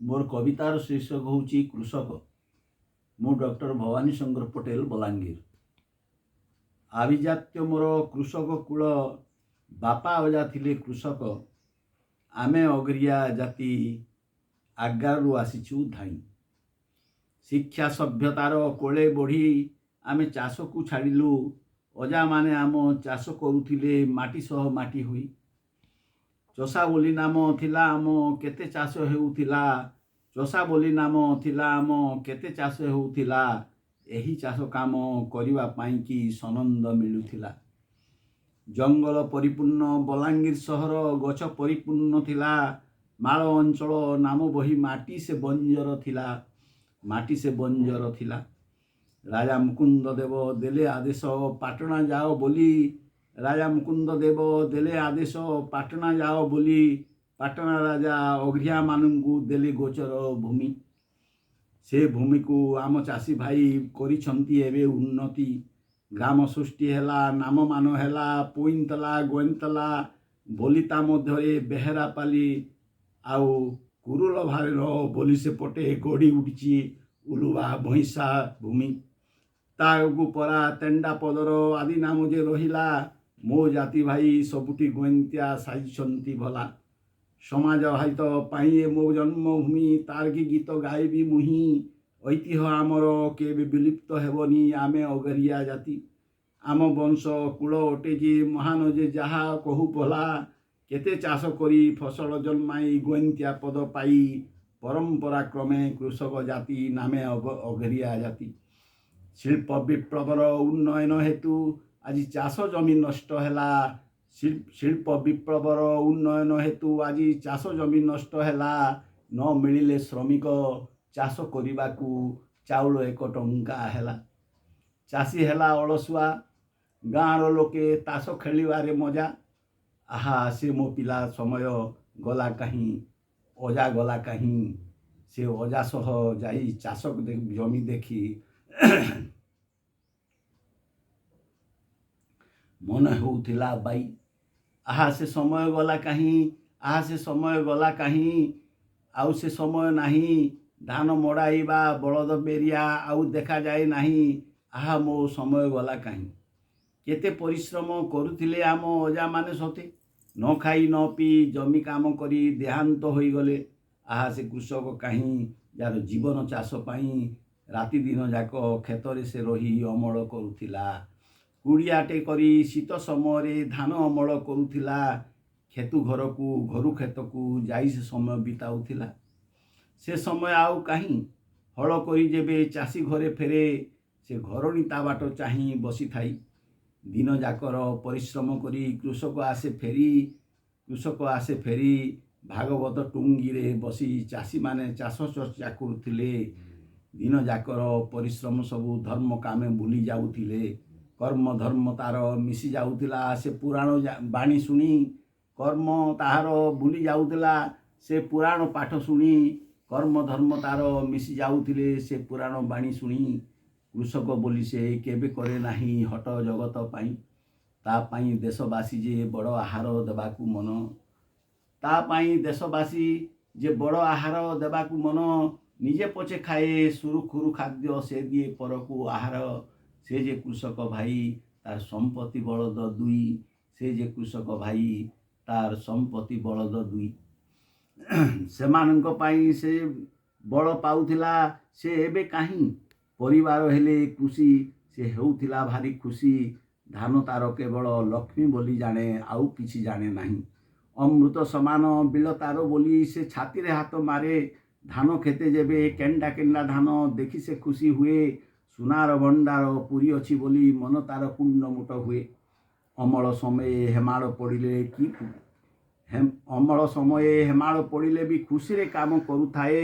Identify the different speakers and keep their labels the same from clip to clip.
Speaker 1: ମୋର କବିତାର ଶୀର୍ଷକ ହେଉଛି କୃଷକ। ମୁଁ ଡକ୍ଟର ଭବାନୀ ଶଙ୍କର ପଟେଲ, ବଲାଙ୍ଗୀର। ଆଭିଜାତ୍ୟ ମୋର କୃଷକ କୂଳ, ବାପା ଅଜା ଥିଲେ କୃଷକ। ଆମେ ଅଗରିଆ ଜାତି, ଆଗ୍ରାରୁ ଆସିଛୁ ଧାଇଁ। ଶିକ୍ଷା ସଭ୍ୟତାର କୋଳେ ବଢ଼ି ଆମେ ଚାଷକୁ ଛାଡ଼ିଲୁ। ଅଜାମାନେ ଆମ ଚାଷ କରୁଥିଲେ ମାଟି ସହ ମାଟି ହୋଇ। ଚଷା ବୋଲି ନାମ ଥିଲା ଆମ, କେତେ ଚାଷ ହେଉଥିଲା। ଚଷା ବୋଲି ନାମ ଥିଲା ଆମ, କେତେ ଚାଷ ହେଉଥିଲା। ଏହି ଚାଷ କାମ କରିବା ପାଇଁ କି ସନନ୍ଦ ମିଳୁଥିଲା। ଜଙ୍ଗଲ ପରିପୂର୍ଣ୍ଣ ବଲାଙ୍ଗୀର ସହର ଗଛ ପରିପୂର୍ଣ୍ଣ ଥିଲା। ମାଳ ଅଞ୍ଚଳ ନାମ ବହି ମାଟି ସେ ବଞ୍ଜର ଥିଲା, ମାଟି ସେ ବଞ୍ଜର ଥିଲା। ରାଜା ମୁକୁନ୍ଦ ଦେବ ଦେଲେ ଆଦେଶ ପାଟଣା ଯାଅ ବୋଲି। ରାଜା ମୁକୁନ୍ଦ ଦେବ ଦେଲେ ଆଦେଶ ପାଟଣା ଯାଅ ବୋଲି। ପାଟଣା ରାଜା ଅଘ୍ରିଆମାନଙ୍କୁ ଦେଲେ ଗୋଚର ଭୂମି। ସେ ଭୂମିକୁ ଆମ ଚାଷୀ ଭାଇ କରିଛନ୍ତି ଏବେ ଉନ୍ନତି। ଗ୍ରାମ ସୃଷ୍ଟି ହେଲା, ନାମମାନ ହେଲା, ପୋଇନ୍ତଲା ଗୋଏନ୍ତଲା ବୋଲି, ତା ମଧ୍ୟରେ ବେହେରାପାଲି ଆଉ କୁରୁଲ ଭାର ବୋଲି ସେପଟେ ଗଢ଼ି ଉଠିଛି ଉଲୁବା ଭଇଁସା ଭୂମି। ତା ଆଗକୁ ପରା ତେଣ୍ଡା ପଦର ଆଦି ନାମ ଯେ ରହିଲା। ମୋ ଜାତି ଭାଇ ସବୁଠି ଗୋଏନ୍ତିଆ ସାଜିଛନ୍ତି ଭଲା। ସମାଜ ଭାଇ ପାଇଁ ଏ ମୋ ଜନ୍ମଭୂମି, ତାର କି ଗୀତ ଗାଇବି ମୁହିଁ। ଐତିହ୍ୟ ଆମର କେବେ ବିଲୁପ୍ତ ହେବନି, ଆମେ ଅଗରିଆ ଜାତି। ଆମ ବଂଶ କୂଳ ଅଟେ ଯେ ମହାନ, ଯେ ଯାହା କହୁ ଭଲା। କେତେ ଚାଷ କରି ଫସଲ ଜନ୍ମାଇ ଗୋଏନ୍ତିଆ ପଦ ପାଇ, ପରମ୍ପରା କ୍ରମେ କୃଷକ ଜାତି ନାମେ ଅଗରିଆ ଜାତି। ଶିଳ୍ପ ବିପ୍ଳବର ଉନ୍ନୟନ ହେତୁ ଆଜି ଚାଷ ଜମି ନଷ୍ଟ ହେଲା। ଶିଳ୍ପ ବିପ୍ଳବର ଉନ୍ନୟନ ହେତୁ ଆଜି ଚାଷ ଜମି ନଷ୍ଟ ହେଲା। ନ ମିଳିଲେ ଶ୍ରମିକ ଚାଷ କରିବାକୁ, ଚାଉଳ 1 ଟଙ୍କା ହେଲା। ଚାଷୀ ହେଲା ଅଳସୁଆ, ଗାଁର ଲୋକେ ତାସ ଖେଳିବାରେ ମଜା। ଆହା, ସେ ମୋ ପିଲା ସମୟ ଗଲା କାହିଁ, ଅଜା ଗଲା କାହିଁ? ସେ ଅଜା ସହ ଯାଇ ଚାଷ ଜମି ଦେଖି ମନ ହେଉଥିଲା ବାଇ। ଆହା, ସେ ସମୟ ଗଲା କାହିଁ? ଆହା, ସେ ସମୟ ଗଲା କାହିଁ? ଆଉ ସେ ସମୟ ନାହିଁ। ଧାନ ମଡ଼ାଇବା ବଳଦ ବେରିଆ ଆଉ ଦେଖାଯାଏ ନାହିଁ। ଆହା, ମୋ ସମୟ ଗଲା କାହିଁ? କେତେ ପରିଶ୍ରମ କରୁଥିଲେ ଆମ ଅଜାମାନେ ସତେ। ନ ଖାଇ ନ ପିଇ ଜମି କାମ କରି ଦେହାନ୍ତ ହୋଇଗଲେ। ଆହା, ସେ କୃଷକ କାହିଁ, ଯାହାର ଜୀବନ ଚାଷ ପାଇଁ? ରାତି ଦିନ ଯାକ କ୍ଷେତରେ ସେ ରହି ଅମଳ କରୁଥିଲା। କୁଡ଼ିଆଟେ କରି ଶୀତ ସମୟରେ ଧାନ ଅମଳ କରୁଥିଲା। କ୍ଷେତୁ ଘରକୁ, ଘରୁ କ୍ଷେତକୁ ଯାଇ ସେ ସମୟ ବିତାଉଥିଲା। ସେ ସମୟ ଆଉ କାହିଁ? ହଳ କରି ଯେବେ ଚାଷୀ ଘରେ ଫେରେ, ସେ ଘରଣୀ ତା ବାଟ ଚାହିଁ ବସିଥାଇ। ଦିନ ଯାକର ପରିଶ୍ରମ କରି କୃଷକ ଆସେ ଫେରି, କୃଷକ ଆସେ ଫେରି। ଭାଗବତ ଟୁଙ୍ଗିରେ ବସି ଚାଷୀମାନେ ଚାଷ ଚର୍ଚ୍ଚା କରୁଥିଲେ। ଦିନ ଯାକର ପରିଶ୍ରମ ସବୁ ଧର୍ମ କାମେ ଭୁଲି ଯାଉଥିଲେ। କର୍ମ ଧର୍ମ ତାର ମିଶି ଯାଉଥିଲା ସେ ପୁରାଣ ବାଣୀ ଶୁଣି। କର୍ମ ତାହାର ଭୁଲି ଯାଉଥିଲା ସେ ପୁରାଣ ପାଠ ଶୁଣି। କର୍ମ ଧର୍ମ ତାର ମିଶି ଯାଉଥିଲେ ସେ ପୁରାଣ ବାଣୀ ଶୁଣି। କୃଷକ ବୋଲି ସେ କେବେ କରେ ନାହିଁ ହଟ ଜଗତ ପାଇଁ। ତା ପାଇଁ ଦେଶବାସୀ ଯେ ବଡ଼ ଆହାର ଦେବାକୁ ମନ। ତା ପାଇଁ ଦେଶବାସୀ ଯେ ବଡ଼ ଆହାର ଦେବାକୁ ମନ। ନିଜେ ପଛେ ଖାଏ ସୁରୁଖୁରୁ ଖାଦ୍ୟ, ସେ ଦିଏ ପରକୁ ଆହାର। ସେ ଯେ କୃଷକ ଭାଇ, ତାର ସମ୍ପତ୍ତି ବଳଦ ଦୁଇ। ସେ ଯେ କୃଷକ ଭାଇ, ତାର ସମ୍ପତ୍ତି ବଳଦ ଦୁଇ। ସେମାନଙ୍କ ପାଇଁ ସେ ବଳ ପାଉଥିଲା, ସେ ଏବେ କାହିଁ? ପରିବାର ହେଲେ କୃଷି, ସେ ହେଉଥିଲା ଭାରି ଖୁସି। ଧାନ ତାର କେବଳ ଲକ୍ଷ୍ମୀ ବୋଲି ଜାଣେ, ଆଉ କିଛି ଜାଣେ ନାହିଁ। ଅମୃତ ସମାନ ବିଲ ତାର ବୋଲି ସେ ଛାତିରେ ହାତ ମାରେ। ଧାନ ଖେତେ ଯେବେ କେଣ୍ଡା କେଣ୍ଡା ଧାନ ଦେଖି ସେ ଖୁସି ହୁଏ। ସୁନାର ଭଣ୍ଡାର ପୁରି ଅଛି ବୋଲି ମନ ତାର କୁଣ୍ଡମୁଟ ହୁଏ। ଅମଳ ସମୟେ ହେମାଳ ପଡ଼ିଲେ କି ଅମଳ ସମୟେ ହେମାଳ ପଡ଼ିଲେ ବି ଖୁସିରେ କାମ କରୁଥାଏ।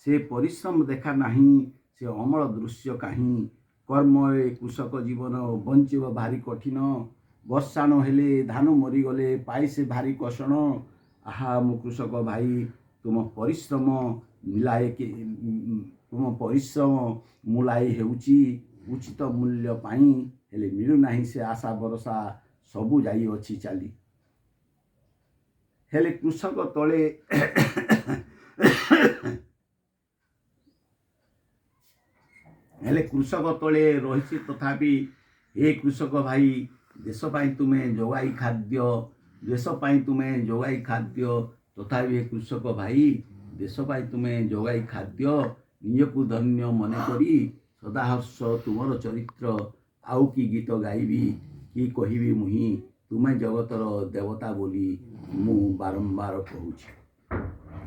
Speaker 1: ସେ ପରିଶ୍ରମ ଦେଖା ନାହିଁ, ସେ ଅମଳ ଦୃଶ୍ୟ କାହିଁ? କର୍ମ ଏ କୃଷକ ଜୀବନ ବଞ୍ଚିବ ଭାରି କଠିନ। ବର୍ଷା ନହେଲେ ଧାନ ମରିଗଲେ ପାଇ ସେ ଭାରି କଷଣ। ଆହା, ମୋ କୃଷକ ଭାଇ, ତୁମ ପରିଶ୍ରମ ମିଲାଏ କି ତୁମ ପରିଶ୍ରମ ମୂଲାଇ ହେଉଛି ଉଚିତ ମୂଲ୍ୟ ପାଇଁ। ହେଲେ ମିଳୁନାହିଁ ସେ ଆଶା ଭରସା, ସବୁ ଯାଇଅଛି ଚାଲି। ହେଲେ କୃଷକ ତଳେ ହେଲେ କୃଷକ ତଳେ ରହିଛି ତଥାପି। ହେ କୃଷକ ଭାଇ, ଦେଶ ପାଇଁ ତୁମେ ଯୋଗାଇ ଖାଦ୍ୟ, ଦେଶ ପାଇଁ ତୁମେ ଯୋଗାଇ ଖାଦ୍ୟ। ତଥାପି ହେ କୃଷକ ଭାଇ, ଦେଶ ପାଇଁ ତୁମେ ଯୋଗାଇ ଖାଦ୍ୟ, ନିଜକୁ ଧନ୍ୟ ମନେ କରି ସଦାହର୍ଷ ତୁମର ଚରିତ୍ର। ଆଉ କି ଗୀତ ଗାଇବି, କି କହିବି ମୁହିଁ, ତୁମେ ଜଗତର ଦେବତା ବୋଲି ମୁଁ ବାରମ୍ବାର କହୁଛି।